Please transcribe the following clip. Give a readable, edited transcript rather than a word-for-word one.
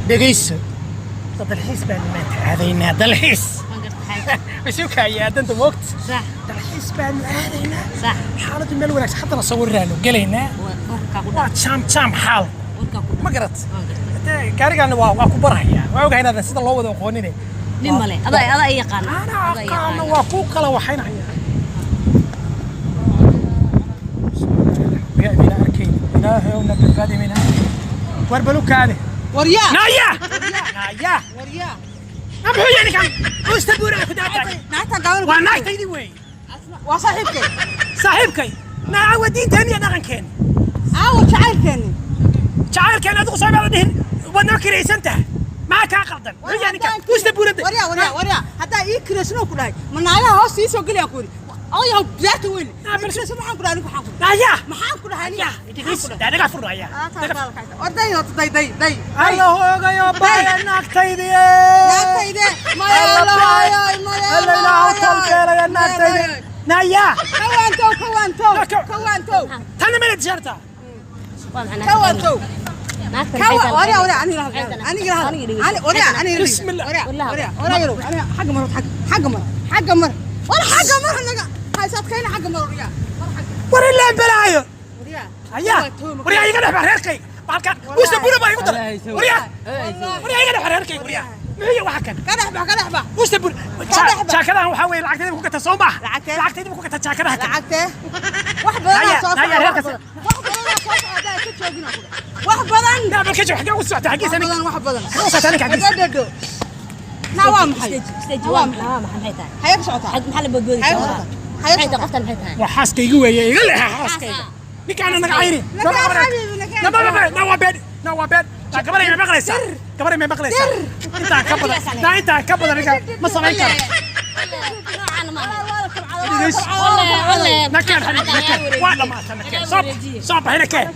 Dhegayso, dalxiis baanu maanta aadaynaa, dalxiis. Waan gartay, xaaji. Masuukaya danta moogta. Sax. Dalxiis baanu aadaynaa. Sax. Xaaladdu meel wanaagsan, haddana sawiraanu gelaynaa. Warkaa ku Waa dhac. Jaam jaam xaal. Warkaa ku dhac. Ma garat? Waan gartay. Hadee gaarigaana waa ku barhayaa, waa ogahay inaadan sida loo wada aqoonine. Nin male, adaa i yaqaana. Anaa Adaa i aqaano. yaqaana. Waa kuu kala waxaynaya. Mina arkayn, ilaahayowna badbaadi mina. War balukaade. Waryaa. Naya, naya. Waryaa. Muxuu yahay ninkan usta buura ku daatay? Naagtan gaaban. Waa naagtaydii weey. Waa saaxiibkay. Saaxiibkay naa, waa diinteeni iyo dhaqankeeni. Aawo jacaylkeeni? Jacaylkeen adigu soo maada dhihin, waad noo kiraysan tahay, maxaa kaa qaldan? Muxuu yahay ninkan usta buurada? Waryaa, waryaa, waryaa, haddaa ii kiraysanoo ku dhahay, ma naagaha hoos ii soo geliyaan ku yidhi odayahow biyaarta weyn. Ah, kiraysan maxaan ku dhahay anigu? Maxaan ku dhahay? Naya. Maxaan ku dhahay aniga? Dhegeyso, dhaga furno ayaa. Orday, day, day, day. Alla hoogayo baaya, naagtaydii. Naagtayde maya, maya. Alla ilaahu talbeelaya, naagtaydi, naya. Kawaantow, kawaantow, kawaantow. Tanna mana dishaartaa? Waa maxay? Kawaantow. Naagtan kawa maxay tahay? Waryaa, waryaa, aniga aniga aniga, waryaa, aniga. Bismillah. Waryaa, waryaa, waryaa, yarow, aniga xagga mar, xagga, xagga mar, xagga mar, war xagga mar, naga haysaadkayna, xagga mar, waryaa, war xagga. War ilaan balaayo. Waryaa. Ayaa waryaa, iga dhex bax reerkayga, bahalkan usta bura baa igu daray. Waryaa, waryaa, iga dhex bax reerkayga. Waryaa, muxuu yahay waxa kan? Ka dhex bax, ka dhex bax. Usta bur. Ka dhex bax. Jaakadahan waxaa weeye lacagtayda ku gata, soo maaha? Lacagtee? Lacagtayda ku gata jaakadaha kan. Lacagtee? Wax badanaa Naya, soo naya, socda. reerkaas. Wax badanaa soo socda, ka joogina ku dhac. Wax badan. Naa bal ka joog, xagee ugu socota? Wax Xaggiisa ninka badan, wax badan. Xagee u socotaa ninka xaggiisa? Dhadhadho naa, waa maxay? Stage. Waa Waa maxay? maxay? Waa maxay? Maxay tahay? Xayee ka socotaa? Maxaa la boodboodaysaa? Xayee ka socotaa? Xayee Maxay ka tahay? socotaa? Qoftan maxay tahay? Waa xaaskayga weeye, iga leexa xaaskayga. Ninkaana naga cayri. Nakaan, xabiibi, nakaan. Na waa been, na waa been. Naa gabaray may maqlaysaa? Gabaray may maqlaysaa? Intaa ka badan naa, intaa ka badan ninka ma samayn karo. Noocaan ma aha. Dhegeyso. Walle, walle. Nakeen xabiibi, nakeen, waa dhamaata, nakeen, soo bax, soo bax, nakeen.